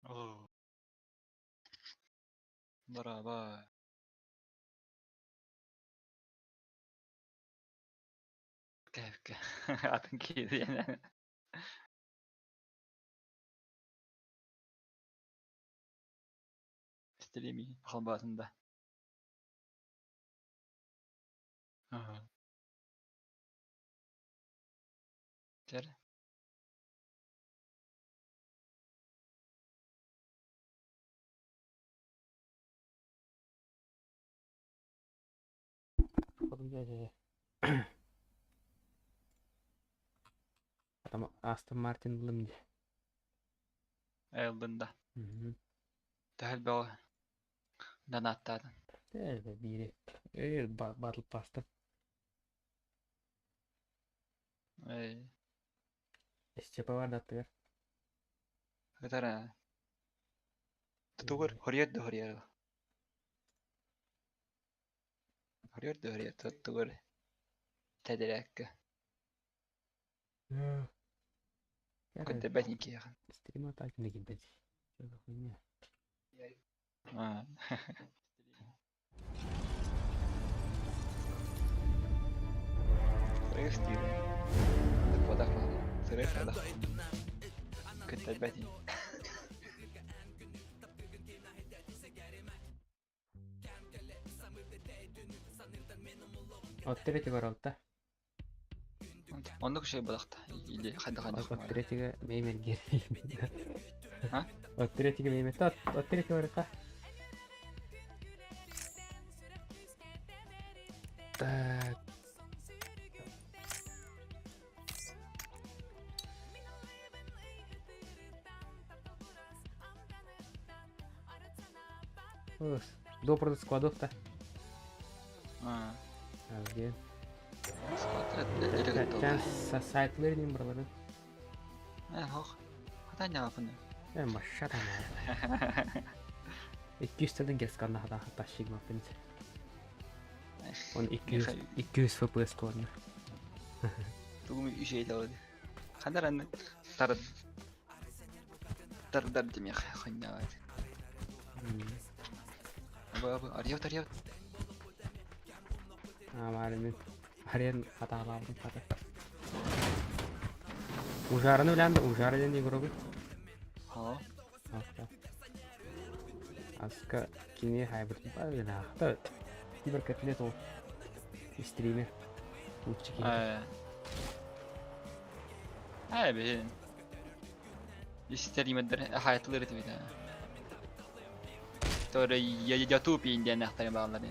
Оо. Дорообо. Кээпкэ атын киһи Стрими халбаатын да. Аха. Чэр. Потом Астон Мартин ыллым дии. Ыллын да. Төһө элбэҕи донааттаатын? Биири. Батл паста. Эй. СЧП бар да аттыгар. Ытара. Тутугар хориер да хориер. Хориер да хориер туттугар тэдэрээккэ. Көттөрбөт киһиэхэ. Стрима так не кидать. Что за хуйня? Аа. Сырыс диир. Подах сырыс адах. Көттөрбөт. От третьего ролта. Оннук үчүгэй буолахта. Или хайдах-хайдах От третьего меймергер. А? От третьего меймер. От третьего рыка. Так. До складов-то. А. Где? Склад Чан сайтлерин барлары. Э, хох. Хата нявапын. Э, машата. 200 герсканна хата хата шигмапын. Он 200 200 FPS корна. Тугум үчей талады. Хандар тар тардар демех ханнават. Абы арьят арьят. А, маарымын. Арен хатаалаабытым хата. Ужараны билэн да ужары диэн игрогу. Ха. Аска кини хайбыт баҕа Киберкотлет ол стример. Лучше киһи. Э, бин. Стримердер хаятылыр этибит. Тора я тупи диэн ахтары бааллар.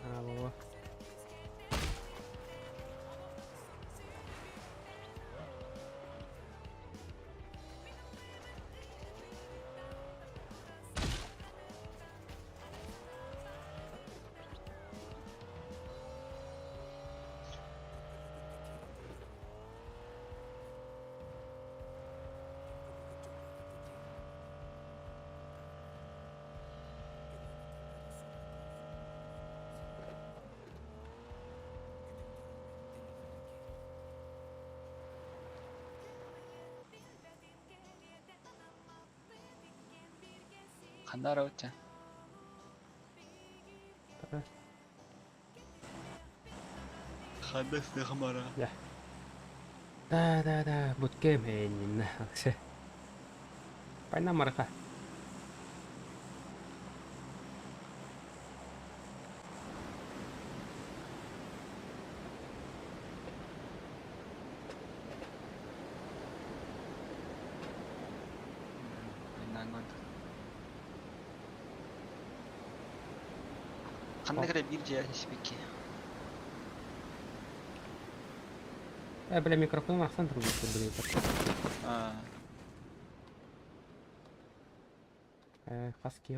А, во. Ханна арабытча. Ханна сыхмара. Да, да, да, буткем эннин. Аксе. Пайна марка. Ханна кere bir жая испикки. Э, бля, микрофон ахсан турбут блин. А. Э, хаски.